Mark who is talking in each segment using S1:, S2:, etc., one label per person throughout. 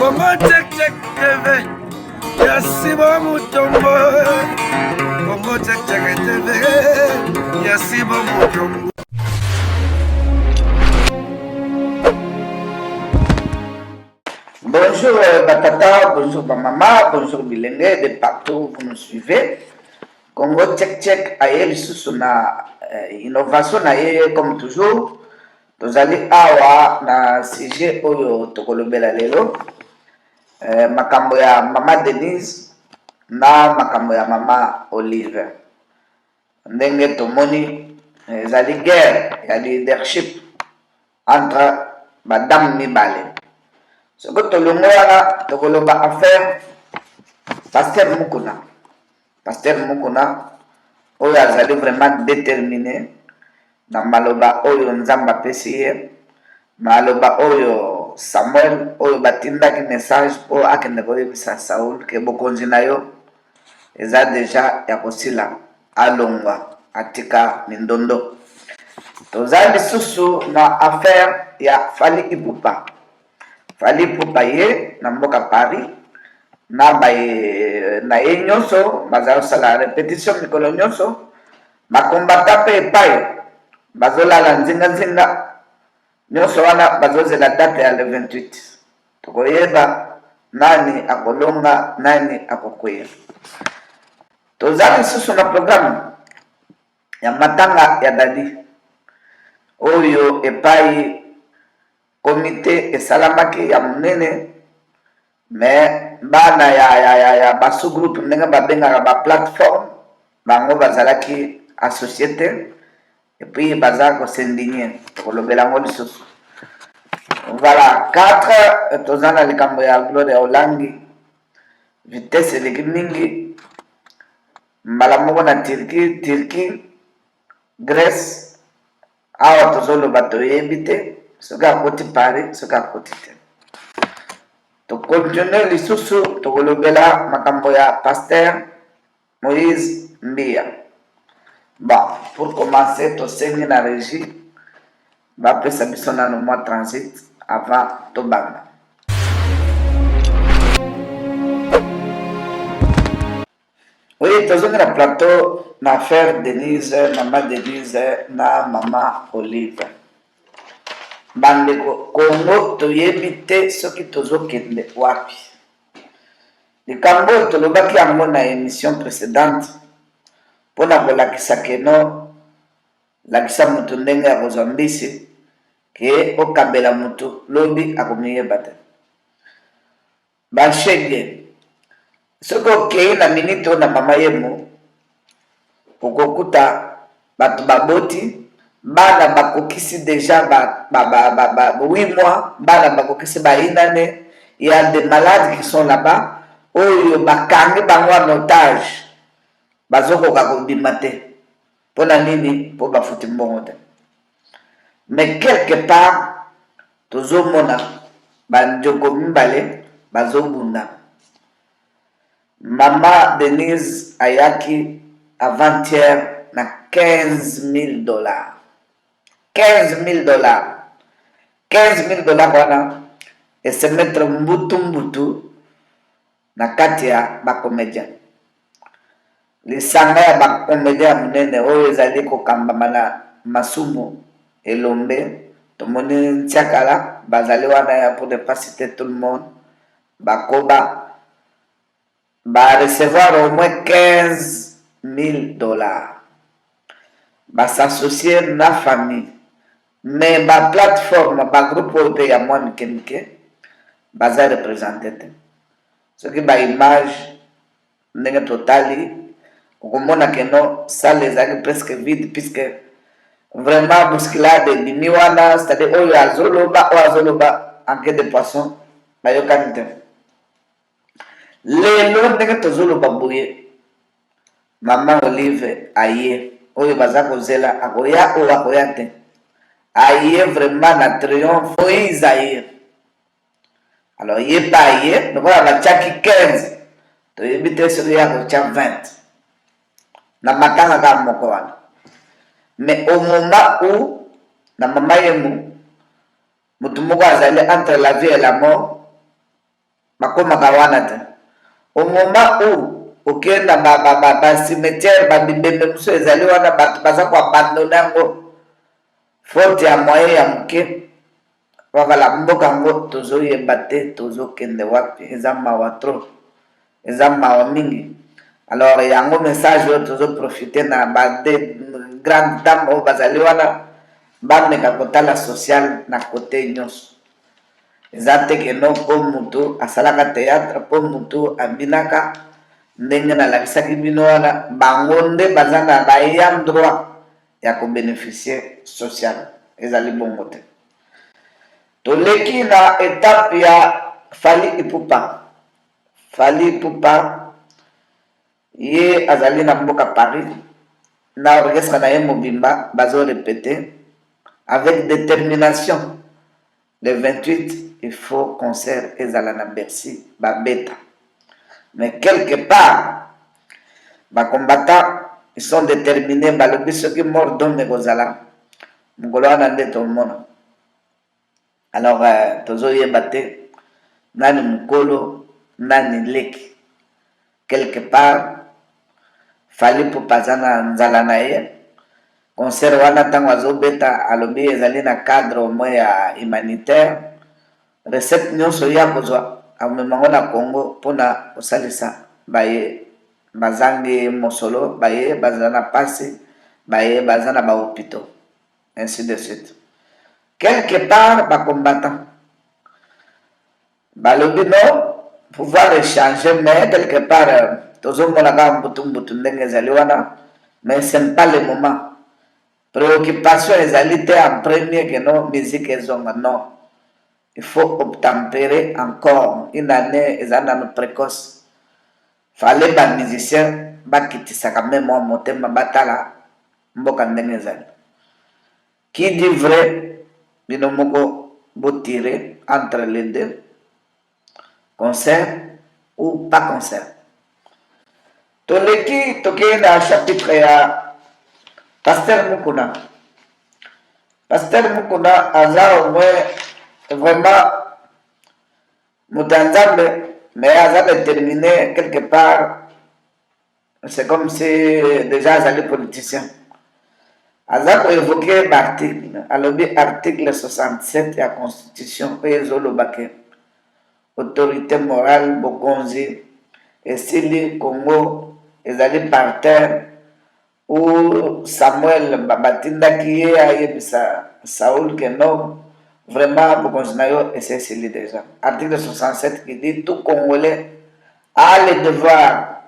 S1: Congo Check Check TV ya Sibo Mutombo. Congo Check Check TV ya Sibo Mutombo.
S2: Bonjour euh, batata, bonjour ba mama, bonjour bilenge de partout où vous nous suivez. Congo Check Check aye lisusu na euh, innovation na ye comme toujours. Tozali awa na sujet oyo tokolobela lelo eh, makambo ya mama Denise na makambo ya mama Olive. Ndenge tomoni ezali guerre ya leadership entre ba dame mibale. Soki tolongwe wana tokoloba affaire Pasteur Mukuna. Pasteur Mukuna oyo azali vraiment determine na maloba oyo Nzambe apesi ye, maloba oyo Samuel oyo batindaki message mpo akende koyebisa Saul ke bokonzi na yo eza deja ya kosila, alongwa atika mindondo. Toza lisusu na affaire ya Fally Ipupa. Fally Ipupa ye na mboka Paris na baye na ye nyonso baza kosala repetition mikolo nyonso. Ba combattants pe epayi bazolala nzinga nzinga nyonso wana bazozela date ya le 28 tokoyeba nani akolonga nani akokweya. Toza lisusu na programme ya matanga ya Dady oyo epayi comite esalamaki ya monene Mais bana ya ya ya ya ba sous groupe ndenge babengaka ba plateforme bango bazalaki associe te et puis baza ko s'indigner tokolobela yango lisusu voilà 4 toza na likambo ya Gloria Olangi vitesse eleki mingi mbala moko na Turquie Turquie Grèce Awa tozo loba toyebi te soki akoti Paris soki akoti te. To continuer lisusu tokolobela makambo ya pasteur Moïse Mbiya. Bon, pour commencer tosengi na regie bapesa biso nano mwa transit avant tobanda. Oui, tozongi na plateau na affaire Denise, mama Denise na mama Olive. Bandeko Congo toyebi te soki tozokende wapi. Likambo oyo tolobaki yango na emission precedente mpo na kolakisa keno lakisa moto ndenge ya kozwa mbisi ke okabela moto lobi akomiyeba te. Ba shege soki okeyi na minute oyo na mama yemo okokuta batu baboti bana bakokisi dejà ba ba ba ba ba 8 mois bana bakokisi ba une annee il ya des malades qui sont là-bas oyo bakangi bango en otage bazokoka kobima te pona nini po bafuti mbongo te mais quelque part Tozo mona ba ndjoko mibale bazo bunda. Mama Denise ayaki avant hier na 15000 dollars. 15000 dollars. 15000 dollars wana e se mettre mbutu mbutu na kati ya ba comediens. Lisanga ya ba comediens ya monene oyo ezali kokambama na Masumu Elombe, tomoni Nsiakala bazali wana ya pour ne pas citer tout le monde, bakoba ba recevoir au moins 15.000 dollars ba s'associer na famille mais ba plateforme ba groupe oyo mpe ya mwa mike mike baza represente te. Soki ba image ndenge totali okomona que non salle ezalaki presque vide puisque vraiment bousculade ebimi wana c'est à dire oyo azoloba oyo azoloba en queue de poisson bayokani te. Lelo ndenge tozoloba boye mama Olive aye oyo baza kozela akoya oyo akoya te aye vraiment na triomphe Moïse aye. Alors ye pe aye lokola batiaki 15 toyebi te soki ye akotia 20 na matanga kaka moko wana mais au moment où na mama yemo moto moko azali entre la vie et la mort. Bakomaka wana te. Au moment où okei na ba cimetière, ba bibembe mosusu ezali wana, bato baza ko abandonner yango faute ya moyen ya moke. Voilà, mboka yango tozoyeba te tozokende wapi. Eza mawa trop, eza mawa mingi. Alors yango message oyo tozoprofiter na ba deux grandes dames oyo bazali wana, bameka kotala social na kote nyonso. Eza te que non, mpo mutu asalaka théâtre, mpo mutu abinaka ndenge nalakisaki bino wana, bango nde baza na ba droit ya kobénéficier social. Ezali bongo te. Toleki na étape ya Fally Ipupa. Fally Ipupa, ye azali na mboka Paris na orchestre na ye mobimba, bazorépéter avec détermination. Le 28, il faut concert ezala na Bercy, babeta. Mais quelque part bacombattants, ils sont déterminés. Balobi soki mort d'homme ekozala mokolo wana nde tomona. Alors tozoyeba te nani mokolo, nani leki. Quelque part Fally Ipupa aza na nzala na ye. Concert wana, ntango azobeta, alobi ezali na cadre au moins ya humanitaire. Recette nyonso ye akozwa, amemango na Congo mpona kosalisa baye bazangi mosolo, baye baza na mpasi, baye baza na bahôpitaux, ainsi de suite. Quelque part bacombattant balobi non, pouvoir échanger, mais quelque part tozomona kaka mbutu mbutu ndenge ezali wana. Mais ce n'est pas le moment. Préoccupation ezali te en premier que non, musique ezonga. Non, il faut obtempérer encore une année, eza nano précoce. Fallait bamusicien bakitisaka me mwa motema, batala mboka ndenge ezali. Qui dit vrai? Bino moko botire entre les deux, concert ou pas concert. Toleki, tokei na chapitre ya pasteur Mukuna. Pasteur Mukuna aza au moins vraiment moto ya Nzambe, mais aza déterminé. Quelque part c'est comme si déjà azali politicien. Aza koévoquer baarticle. Alobi article 67 ya constitution oyo ezoloba que autorité morale, bokonzi esili, Congo ezali par terre. Ou Samuel batindaki ye ayebisa Saul que non, vraiment bokonzi na yo esi esili déjà. Article 67 qui dit: tout Congolais a le devoir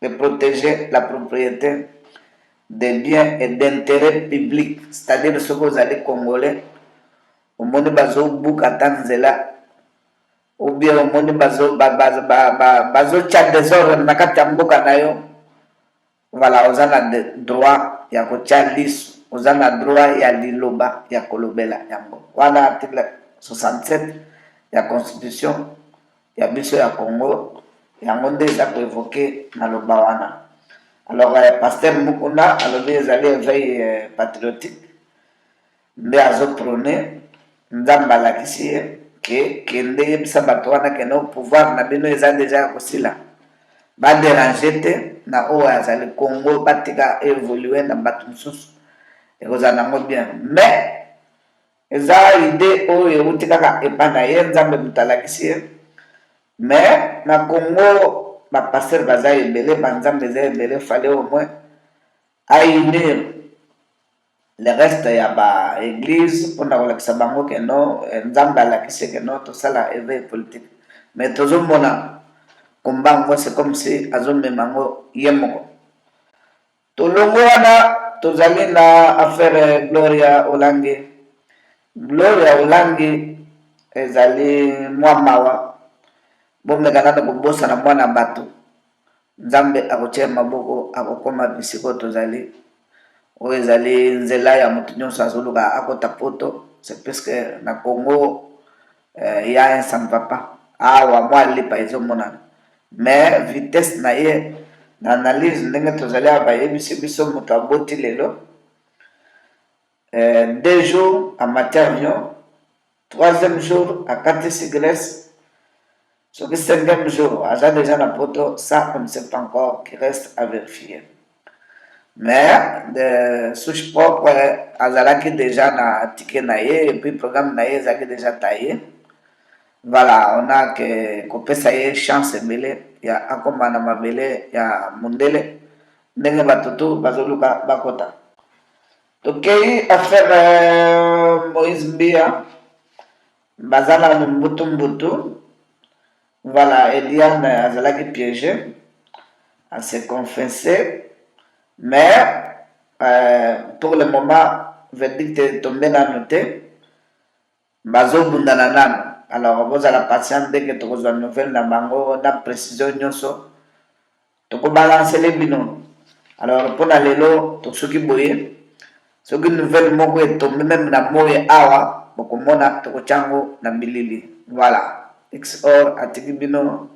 S2: de protéger la propriété des biens et d'intérêt public. C'est-à-dire soki ozali Congolais, omoni bazobuka ata nzela ou bien omoni bazotya désordre na kati ya mboka na yo, voilà, oza na droit ya kotya liso, oza na droit ya liloba ya kolobela yango wana. Article 67 ya constitution ya biso ya Congo, yango nde eza koévoquer maloba wana. Alors pasteur Mukuna alobi ezali éveil patriotique nde azoprôner. Nzambe alakisi ye que kende yebisa bato wana kende pouvoir na bino eza déjà ya kosila, badéranger te na oyo azali Congo, batika évolue na bato mosusu, ekozala nango bien. Mais eza idée oyo euti kaka epai na ye, Nzambe moto alakisi ye. Mais na Congo bapasteur baza ebele, banzambe eza ebele. Fallait au moins aunir le reste ya baéglise mpona kolakisa bango que non, Nzambe alakisi que non, tosala éveil politique. Mais tozomona komba yango, c'est comme si azomema yango ye moko. Tolongo wana, tozali na affaire Gloria Olangi. Gloria Olangi ezali mwa mawa. Bomeka nano kobosana mwana bato, Nzambe akotia maboko, akokoma bisika oyo tozali. Oyo ezali nzela ya moto nyonso azoluka akota Poto. C'est puisque na Congo ya un, ça ne va pas. Awa mwa lipa ezomonana, mais vitesse na ye na analyse ndenge tozali awa, bayebisi biso moto aboti lelo, 2 jours amati avion, troisième jour akatisi Grèce. Soki cinquième jour aza dejà na poto, ça on ne sait pas encore, qui reste à vérifier. Mais de souche propre azalaki dejà na ticket na ye et puis programme na ye ezalaki dejà taillé. Voilà, on a que kopesa ye chance ebele ya akoma na mabele ya mundele ndenge bato tu bazoluka bakota. Tokei affaire Moïse Mbiya, baza nanu mbutu mbutu. Voilà, Eliane azalaki piégé, a se confesser, mais pour le moment verdict etombe nanu te, bazobundana nanu. Alors bozala patient ndenge tokozwa nouvelle na bango na précision nyonso, tokobalancele bino. Alors mpona lelo tosoki boye, soki nouvelle moko etombe même na moye awa, bokomona tokotyango na bilili. Voilà, Xor atiki bino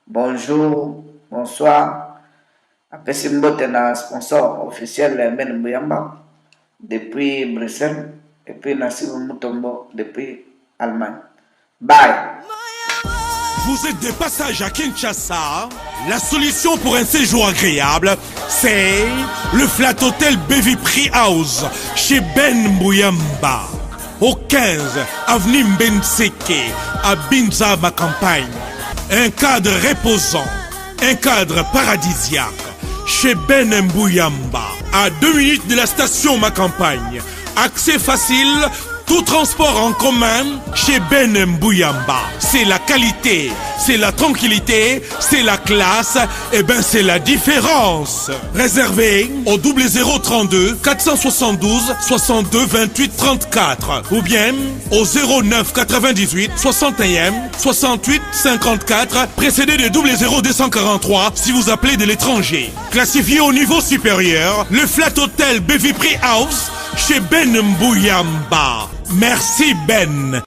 S2: bonjour, bonsoir, apesi mbote na sponsor officiel Ben Mbuyamba depuis Bruxelles et puis Nasibu Mutombo depuis Allemagne. Bye.
S3: Vous êtes de passage à Kinshasa? La solution pour un séjour agréable, c'est le Flat Hotel Bevi Prix House chez Ben Mbuyamba, au 15 avenue Mbenseke, à Binza, ma campagne. Un cadre reposant, un cadre paradisiaque, chez Ben Mbuyamba, à 2 minutes de la station Ma Campagne. Accès facile, tout transport en commun chez Ben Mbuyamba. C'est la qualité, c'est la tranquillité, c'est la classe, et ben c'est la différence. Réservé au 0032 472 62 28 34 ou bien au 09 98 61 68 54 précédé de 00 243 si vous appelez de l'étranger. Classifié au niveau supérieur, le Flat Hotel Bevi House chez Ben Mbuyamba. Merci Ben.